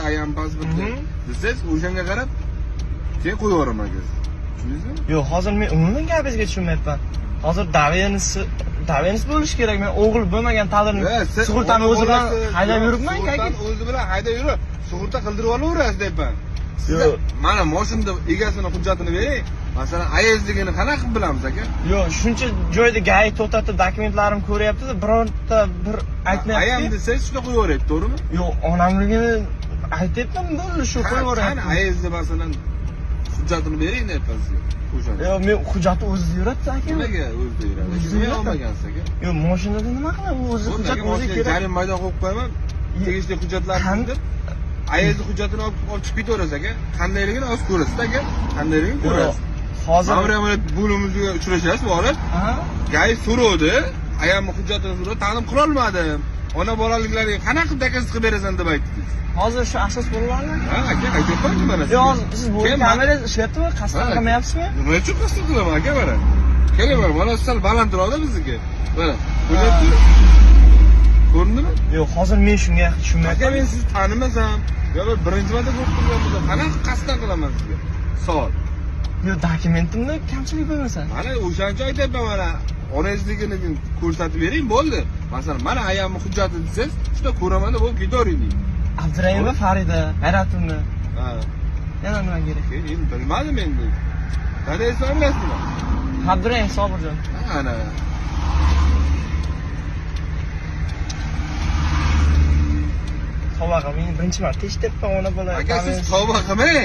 ayam pasporti desangiz, o'shanga qarab keyin qo'yib yuboraman aka. Tushundingizmi? Yo'q, hozir men umuman gapingizga tushunmayapman. Hozir доверенность bo'lishi kerak. Men o'g'il bo'lmagan taqdirda sug'urtani o'zi bilan haydab yuribman aka. O'zi bilan haydab yurib, sug'urta qildirib olaverasiz deyapman. Yo'q. Mana mashinada egasini hujjatini bering. Masalan, ayazligini qanaqa qilib bilamiz aka? Yo'q, shuncha joyda GAI to'xtatib dokumentlarimni ko'ryapti-da, birorta bir aytmayapti. Ayam desangiz shunda qo'yib yuboryapti, to'g'rimi? Yo'q, onamligini aytyapman, bo'ldi, shu qo'yib yuboryapti. Qani ayangizni masalan hujjatini bering deyapman sizga. O'shani. Yo'q, men hujjatni o'zida yuratdi aka. Nimaga o'zida yuradi? Nima olmagansiz aka? Yo'q, mashinada nima qiladi? U o'zi hujjat o'zi kerak. Jarima maydon qo'yib qo'yaman. Tegishli hujjatlarni deb ayangizni hujjatini olib chiqib ketaverasiz aka. Qandayligini hozir ko'rasiz aka. Qandayligini ko'rasiz. Hozir Ma'muriy amaliyot bo'limimizga uchrashasiz borib. GAI so'rovdi, ayamni hujjatini so'radi, ta'lim qilolmadim. Ona bolaliklariga qanaqa qilib dokaz qilib berasan deb aytdi. Hozir shu asos bo'ladimi? Ha, aka, aytyapman-ku mana. Yo'q, hozir siz bu kamerangiz ishlayaptimi? Qasddan qilmayapsizmi? Nima uchun qasddan qilaman aka mana? Keling mana, mana sal balandroqda bizniki. Mana, ko'ryapsiz? Ko'rindimi? Yo'q, hozir men shunga tushunmayapman. Aka, men sizni tanimasam, yo bir birinchi marta ko'rib turgan bo'lsam, qanaqa qasddan qilaman sizga? Savol. Yo'q, dokumentimda kamchilik bo'lmasa. Mana o'shancha aytyapman mana. Onangizligini ko'rsatib bering, bo'ldi. Masalan, mana ayamni hujjati desangiz, shunda ko'raman deb bo'lib ketavering deydi. Abdurayimova Farida, G'ayratovna. Ha. Yana nima kerak? Endi bilmadim endi. Dadangiz familiyasi nima? Abdurayim Sobirjon. Ana. Tavba qilmang, birinchi marta eshityapman ona bola. Aka, siz tavba qilmang.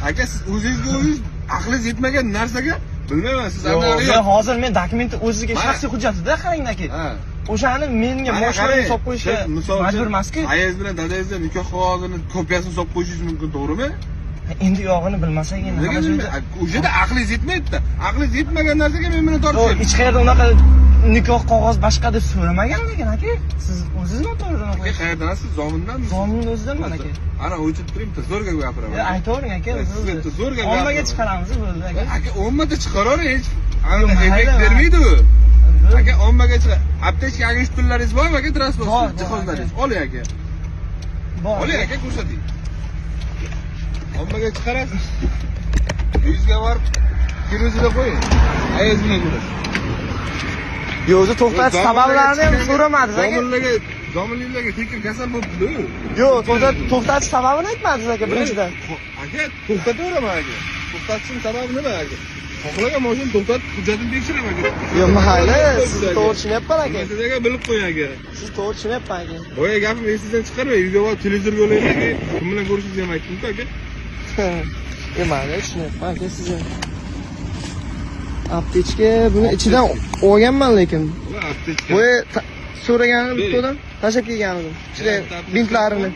Aka, siz o'zingizga o'zingiz aqlingiz yetmagan narsaga bilmayman, siz anaqa. Yo'q, hozir men dokumentni o'ziga shaxsiy hujjatida qarang aka. Ha. O'shani menga mashinaga solib qo'yishga majbur emas-ku. Ayangiz bilan dadangizni nikoh qog'ozini kopiyasini solib qo'yishingiz mumkin, to'g'rimi? Endi yog'ini bilmasak endi hamma joyda o'shada aqlingiz yetmaydi-da. Aqlingiz yetmagan narsaga men buni tortishim. Hech qayerda unaqa nikoh qog'oz boshqa deb so'ramagan lekin aka, siz o'zingiz noto'g'ri aka. Qayerdansiz? Zomindanmisiz? Zominning o'zidanman aka. Ana o'chirib turing, bitta zo'rga gapiraman. Aytavering aka, siz zo'rga ommaga chiqaramiz bo'ldi aka. Aka, ommaga chiqaravering, hech anaqa effekt bermaydi u. Aka, ommaga chiqar. Aptechka agentlaringiz bormi aka, transport jihozlaringiz? Oling aka. Bor. Oling aka, ko'rsating. Ommaga chiqarasiz. Uyingizga borib, keluvchida qo'ying. Ayangiz bilan ko'rasiz. Yo'q, o'zi to'xtatish sabablarini ham so'ramadingiz aka. Zominliklarga tekin kasal bo'libdi-ku. Yo'q, to'xtatish sababini aytmadingiz aka birinchidan. Aka, to'xtataveraman aka. To'xtatishning sababi nima aka? Xohlagan mashina to'xtatib, hujjatini tekshiraman aka. Yo'q, mayli, siz to'g'ri tushunyapman aka. Siz aka bilib qo'ying aka. Siz to'g'ri tushunyapman aka. Boya gapim esingizdan chiqarmang, uyga borib televizorga ulaylik aka. Kim bilan ko'rishingizni ham aytdim-ku aka. Yo'q, mayli, tushunyapman aka sizni. Aptechka buni ichidan olganman lekin. Bu aptechka. Boya so'raganimni bitta tashlab kelgan edim. Ichida bintlarini.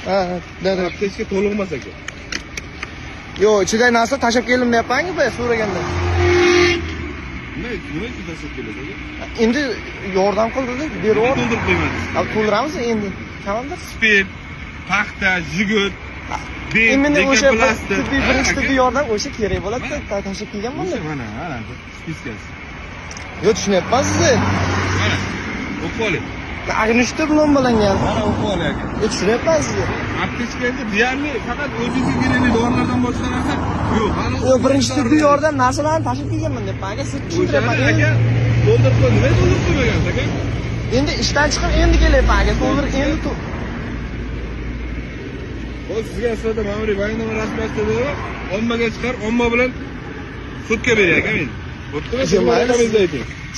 Ha, dada. Aptechka to'liq emas aka. Yo'q, ichida narsa tashlab keldim deyapman-ku boya so'raganda. Nima uchun tashlab kelasiz aka? Endi yordam qildi-da, berib yubordi. To'ldirib qo'yman. To'ldiramiz endi. Tamamdir. Spirt, paxta, jigut, Endi o'sha tibbiy birinchi tibbiy yordam o'sha kerak bo'ladi-da, tashlab kelganman. Mana, mana spiskasi. Yo'q, tushunyapman sizni. Mana, o'qib oling. Agnushta plombalangan. Mana o'qib oling aka. Tushunyapman sizni. Aptechka endi deyarli faqat o'zingizga kerakli dorilardan boshqa narsa yo'q. Yo'q, birinchi tibbiy yordam narsalarini tashlab kelganman deyapman aka, siz tushuntiryapman. Aka, to'ldirib qo'y, nima to'ldirib qo'ymagansiz aka? Endi ishdan chiqib endi kelyapman aka, to'ldirib endi. Hozir sizga aslida ma'muriy bayonnoma rasmiylashtirib beraman. Ommaga chiqar, omma bilan sudga beray aka men.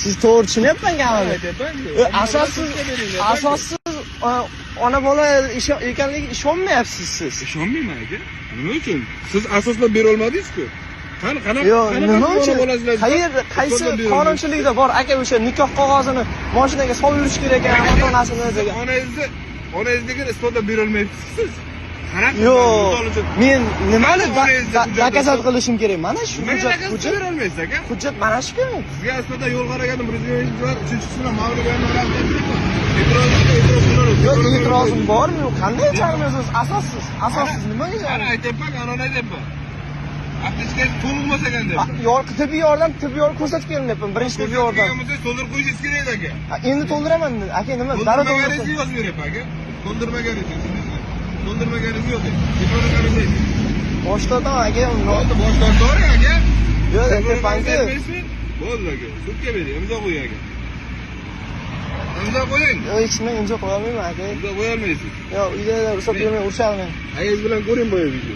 Siz to'g'ri tushunyapman gapimni. Asossiz ona bola ekanligiga ishonmayapsiz siz. Ishonmayman aka. Nima uchun? Siz asoslab bera olmadingiz-ku. Qanaqa? Yo'q, nima uchun? Qayerda, qaysi qonunchilikda bor aka o'sha nikoh qog'ozini mashinaga solib yurish kerak ekan ota-onasini degan. Onangiznikini isbotlab bera olmayapsiz siz. Yo'q, men nimani dokazat qilishim kerak? Mana shu hujjat, hujjat bera olmaysiz aka. Hujjat mana shu-ku. Sizga aslida yo'l harakati 123 var, 3-qismida ma'muriy bayonnoma rasmiylashtirib. Yo'q, e'tirozim bormi? Yo'q, qanday chaqirmaysiz? Asossiz, asossiz nimaga chaqirmaysiz? Ana aytyapman, ana aytyapman. Aptechkangiz to'liq emas ekan deyapman. Tibbiy yordam, tibbiy yordam ko'rsatib keldim deyapman. Birinchi tibbiy yordam. To'ldirib qo'yishingiz kerak edi aka. Endi to'ldiraman aka, nima? Darrov to'ldirmaganingizni yozib beryapman aka. To'ldirmaganingizni. O'ldirmaganingiz yo'q. Telefonni qarasang. Bosh tortaman aka. Bo'ldi, bosh tortavering, aka. Yo'q, Telefonni aytyapman-ku. bermaysizmi? Bo'ldi, aka. Sudga bering, imzo qo'ying, aka. Imzo qo'ying. Yo'q, hech nima imzo qo'ya olmayman, aka. Imzo qo'ya olmaysiz. Yo'q, uyda ruxsat bermay urishadi meni. Ayangiz bilan ko'ring boya video.